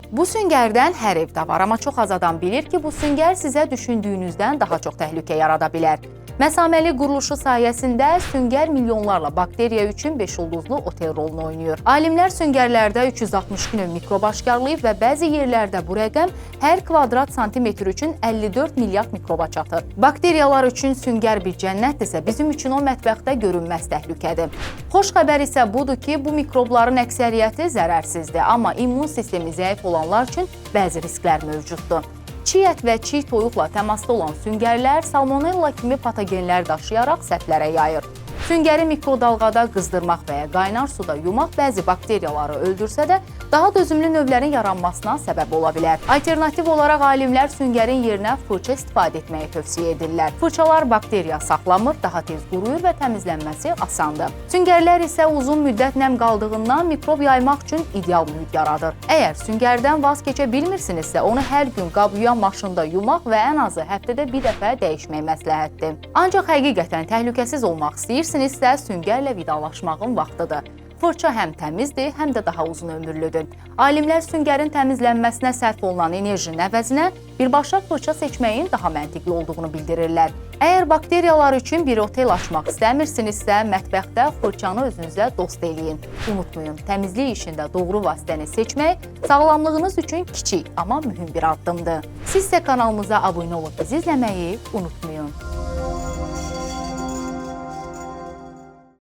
Bu süngərdən hər evdə var, amma çox az adam bilir ki, bu süngər sizə düşündüyünüzdən daha çox təhlükə yarada bilər. Məsaməli quruluşu sayəsində süngər milyonlarla bakteriya üçün 5 ulduzlu otel rolunu oynayır. Alimlər süngərlərdə 362 növ mikrob aşkarlayıb və bəzi yerlərdə bu rəqəm hər kvadrat santimetr üçün 54 milyard mikroba çatır. Bakteriyalar üçün süngər bir cənnətdirsə, bizim üçün o mətbəxdə görünməz təhlükədir. Xoş xəbər isə budur ki, bu mikrobların əksəriyyəti zərərsizdir, amma immun sistemi zəif olanlar üçün bəzi risklər mövcuddur. Çiğ ət və çiğ toyuqla təmasda olan süngərlər salmonella kimi patogenlər daşıyaraq səthlərə yayır. Süngəri mikrodalğada qızdırmaq və ya qaynar suda yumaq bəzi bakteriyaları öldürsə də, daha dözümlü növlərin yaranmasına səbəb ola bilər. Alternativ olaraq alimlər süngərin yerinə fırça istifadə etməyi tövsiyə edirlər. Fırçalar bakteriya saxlamır, daha tez quruyur və təmizlənməsi asandır. Süngərlər isə uzun müddət nəm qaldığından mikrob yaymaq üçün ideal mühit yaradır. Əgər süngərdən vaz keçə bilmirsinizsə, onu hər gün qab yuyan maşında yumaq və ən azı həftədə bir dəfə dəyişmək məsləhətdir. Ancaq həqiqətən təhlükəsiz olmaq istəyirsinizsə, süngərlə vidalaşmağın vaxtıdır. Fırça həm təmizdir, həm də daha uzun ömürlüdür. Alimlər süngərin təmizlənməsinə sərf olunan enerjinin əvəzinə birbaşa fırça seçməyin daha məntiqli olduğunu bildirirlər. Əgər bakteriyalar üçün bir otel açmaq istəmirsinizsə, mətbəxdə fırçanı özünüzə dost eləyin. Unutmayın, təmizlik işində doğru vasitəni seçmək sağlamlığınız üçün kiçik, amma mühüm bir addımdır. Siz isə kanalımıza abunə olub bizi izləməyi unutmayın.